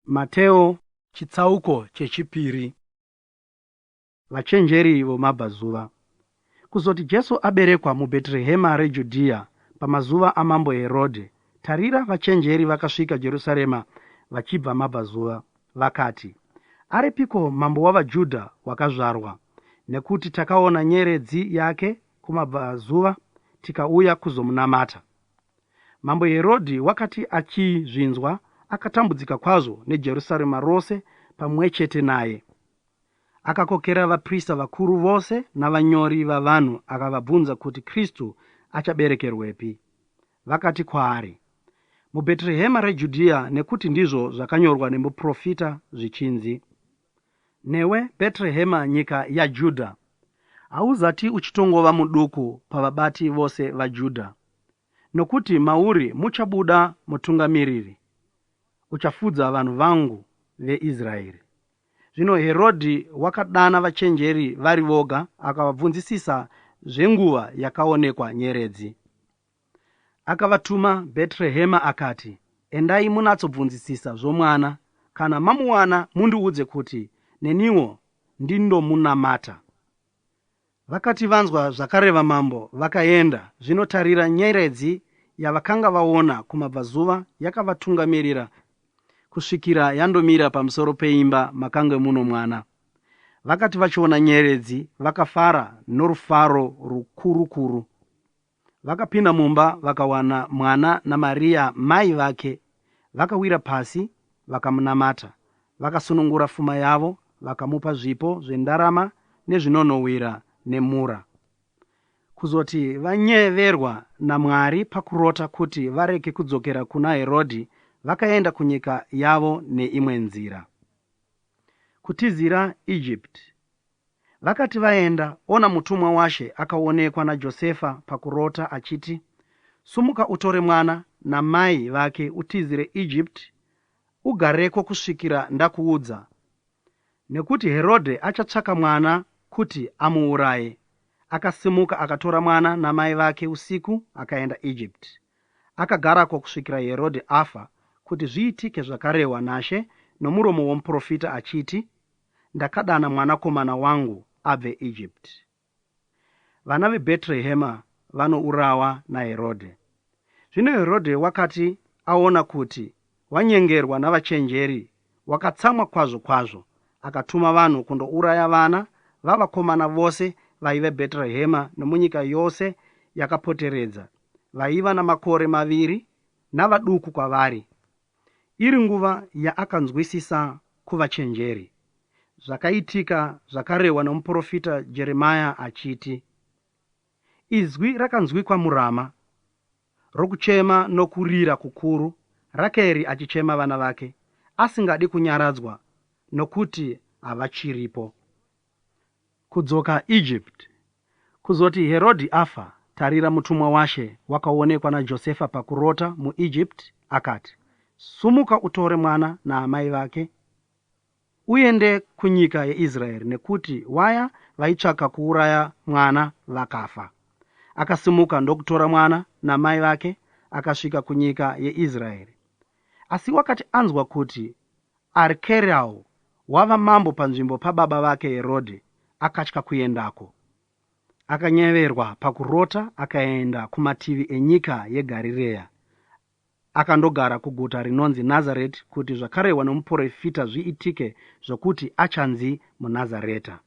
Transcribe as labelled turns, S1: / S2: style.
S1: Mateo chitsauko chechipiri. Vachenjeri vomabvazuva. Kuzoti Jesu aberekwa muBheterehema reJudhiya pamazuva amambo Herodhe, tarira vachenjeri vakasvika Jerusarema vachibva mabvazuva, vakati, Aripiko mambo wavaJudha wakazvarwa? Nekuti takaona nyeredzi yake kumabvazuva tikauya kuzomunamata. Mambo Herodhi wakati achizvinzwa, akatambudzika kwazvo neJerusarema rose pamwechete naye. Akakokera vaprista vakuru vose navanyori vavanhu akavabvunza kuti Kristu achaberekerwepi. Vakati kwaari, MuBheterehema reJudhiya, nekuti ndizvo zvakanyorwa nemuprofita zvichinzi, Newe Bheterehema nyika yaJudha, hauzati uchitongova muduku pavabati vose vaJudha, Nokuti mauri muchabuda mutungamiriri, uchafudza vanhu vangu veIsraeri. Zvino Herodhi wakadana vachenjeri vari voga akavabvunzisisa zvenguva yakaonekwa nyeredzi. Akavatuma Bhetrehema akati, Endai munatsobvunzisisa zvomwana, kana mamuwana mundiudze kuti neniwo ndindomunamata. Vakati vanzwa zvakareva mambo, vakaenda. Zvino tarira, nyeredzi yavakanga vaona kumabvazuva yakavatungamirira kusvikira yandomira pamusoro peimba makange muno mwana. Vakati vachiona nyeredzi, vakafara norufaro rukurukuru. Vakapinda mumba vakawana mwana naMariya mai vake, vakawira pasi vakamunamata. Vakasunungura fuma yavo vakamupa zvipo zvendarama nezvinonhuhwira nemura. Kuzoti vanyeverwa naMwari pakurota kuti varege kudzokera kuna Herodhi, vakaenda kunyika yavo neimwe nzira. Kutizira Egypt. Vakati vaenda, ona mutumwa waShe akaonekwa naJosefa pakurota achiti, Sumuka utore mwana namai vake utizire Egypt, ugareko kusvikira ndakuudza, nekuti Herodhe achatsvaka mwana kuti amuuraye. Akasimuka akatora mwana namai vake usiku akaenda Egypt. Akagarako kusvikira Herodhe afa, kuti zviitike zvakarehwa naShe nomuromo womuprofita achiti, Ndakadana mwanakomana wangu abve Egypt. Vana veBhetrehema vanourawa naHerodhe. Zvino Herodhe wakati aona kuti wanyengerwa navachenjeri, wakatsamwa kwazvo kwazvo, akatuma vanhu kundouraya vana vavakomana vose vaive Bhetrehema nomunyika yose yakapoteredza, vaiva namakore maviri navaduku kwavari. Iri nguva yaakanzwisisa kuvachenjeri. Zvakaitika zvakarehwa nomuprofita Jeremia achiti, Izwi rakanzwikwa muRama, rokuchema nokurira kukuru, Rakeri achichema vana vake, asingadi kunyaradzwa, nokuti havachiripo. Kudzoka Egypt. Kuzoti Herodhi afa, tarira mutumwa waShe wakaonekwa naJosefa pakurota muEgypt, akati, Sumuka utore mwana naamai vake, uende kunyika yeIsraeri, nekuti waya vaitsvaka kuuraya mwana vakafa. Akasimuka ndokutora mwana namai vake, akasvika kunyika yeIsraeri. Asi wakati anzwa kuti Arkerau wava mambo panzvimbo pababa vake Herodhe, akatya kuendako. Akanyeverwa pakurota akaenda kumativi enyika yeGarirea. Akandogara kuguta rinonzi Nazareti kuti zvakarehwa nomuporofita zviitike zvokuti achanzi muNazareta.